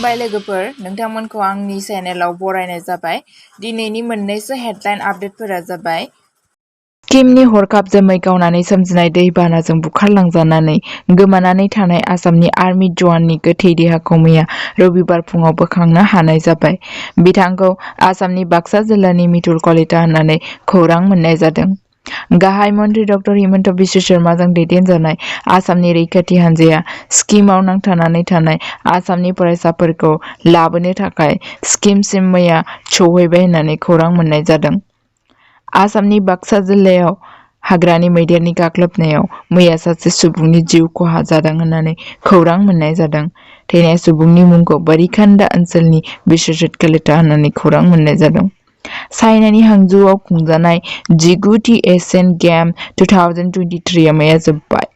खुलुमबाय लोगोफोर, नोंथांमोनखौ आंनि चेनेलाव बरायनाय जाबाय। दिनैनि मोननैसो हेडलाइन आपडेटफोरा जाबाय सिक्किमनि हरखाब जोमै गावनानै सोमजिनाय दैबानाजों बुखारलांजानानै गोमानानै थानाय आसामनि आर्मि जवाननि गोथै देहाखौ मैया रबिबार फुङाव बोखांनो हानाय जाबाय। बिथांखौ आसामनि बाक्सा जिल्लानि मिथुल कलिता होननानै खौरां मोननाय जादों। गाहाय मन्त्रि डक्टर हिमन्त बिश्व शर्माजों दैदेनजानाय आसामनि रैखाथि हान्जाया सिक्किमाव नांथानानै थानाय आसामनि फरायसाफोरखौ लाबोनो थाखाय सिक्किमसिम मैया सौहैबाय होननानै खौरां मोननाय जादों। आसामनि बाक्सा जिल्लायाव हाग्रानि मैदेरनि गाग्लोबनायाव मैया सासे सुबुंनि जिउ खहा जादों होननानै खौरां मोननाय जादों। थैनाय सुबुंनि मुंखौ बरिखान्दा ओनसोलनि बिश्वजित कलिता होननानै खौरां मोननाय जादों। चाइनानि हांजौआव खुंजानाय 19थि एशियान गेम 2023 मैया जोबबाय।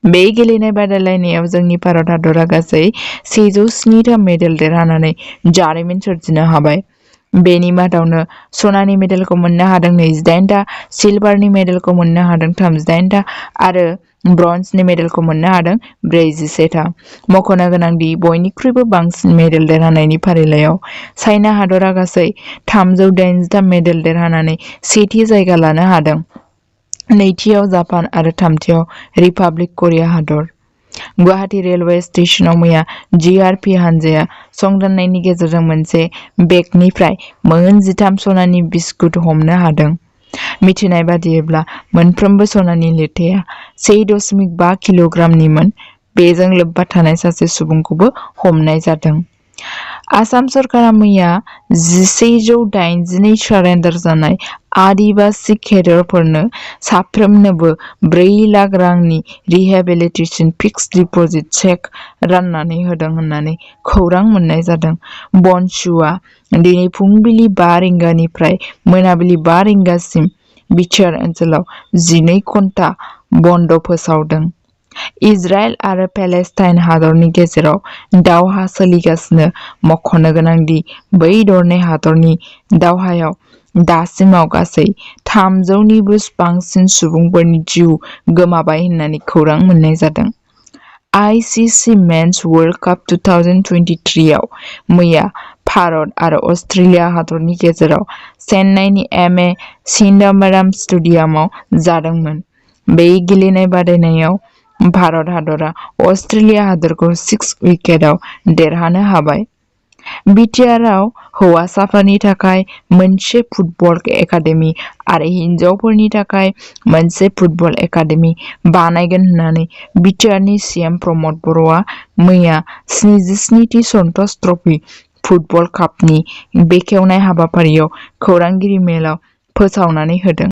बे गेलेनाय बादायलायनायाव जोंनि भारत हादरा गासै 107 मेडेल देरहानानै जारिमिन सोरजिनो हाबाय। बेनि मादावनो सनानि मेडेलखौ मोननो हादों 28टा, सिलभारनि मेडेलखौ मोननो हादों 38टा आरो ब्रन्जनि मेडेलखौ मोननो हादों 41टा। मख'नो गोनांदि बयनिख्रुइबो बांसिन मेडेल देरहानायनि फारिलाइयाव चाइना हादरा गासै 383 मेडेल देरहानानै सेथि जायगा लानो हादों। नैथियाव जापान आरो थामथियाव रिपाब्लिक करिया हादर। गुवाहाटी रेलवे स्टेशनाव मैया जिआरपि हान्जाया संदाननायनि गेजेरजों मोनसे बेगनिफ्राय मोन 13 सनानि बिस्कुट हमनो हादों। मिथिनाय बादियैब्ला मोनफ्रोमबो सनानि लिरथाया 1.5 किल'ग्रामनिमोन। बेजों लोब्बा थानाय सासे सुबुंखौबो हमनाय जादों। आसाम सरकारा मैया 1182 सारेन्डार जानाय आदिबासि केडारफोरनो साफ्रोमनोबो 4 लाख रांनि रिहेबिलिटेसन फिक्स्ड डिप'जिट चेक राननानै होदों होननानै खौरां मोननाय जादों। बनसुआ दिनै फुंबिलि 5 रिंगानिफ्राय मोनाबिलि 5 रिंगासिम BTR ओनसोलाव 12 घन्टा बन्द फोसावदों। इजराइल आरो पेलेस्टाइन हादरनि गेजेराव दावहा सोलिगासिनो। मख'नो गोनांदि बै दरनै हादरनि दावहायाव दासिमाव गासै 300निबो बांसिन सुबुंफोरनि जिउ गोमाबाय होननानै खौरां मोननाय जादों। ICC मेन्स वर्ल्ड काप 2023 आव मैया भारत आरो अस्ट्रेलिया हादरनि गेजेराव चेन्नाईनि एम.ए. चिदम्बरम स्टेडियामाव जादोंमोन। बे गेलेनाय बादायनायाव भारत हादरा अस्ट्रेलिया हादरखौ 6 उइकेटआव देरहानो हाबाय। BTRआव हौवासाफोरनि थाखाय मोनसे फुटबल एकाडेमि आरो हिनजावफोरनि थाखाय मोनसे फुटबल एकाडेमि बानायगोन होननानै BTRनि CM प्रमद बर'आ मैया 77थि सन्टोष ट्रफी फुटबल कापनि बेखेवनाय हाबाफारियाव खौरांगिरि मेलाव फोसावनानै होदों।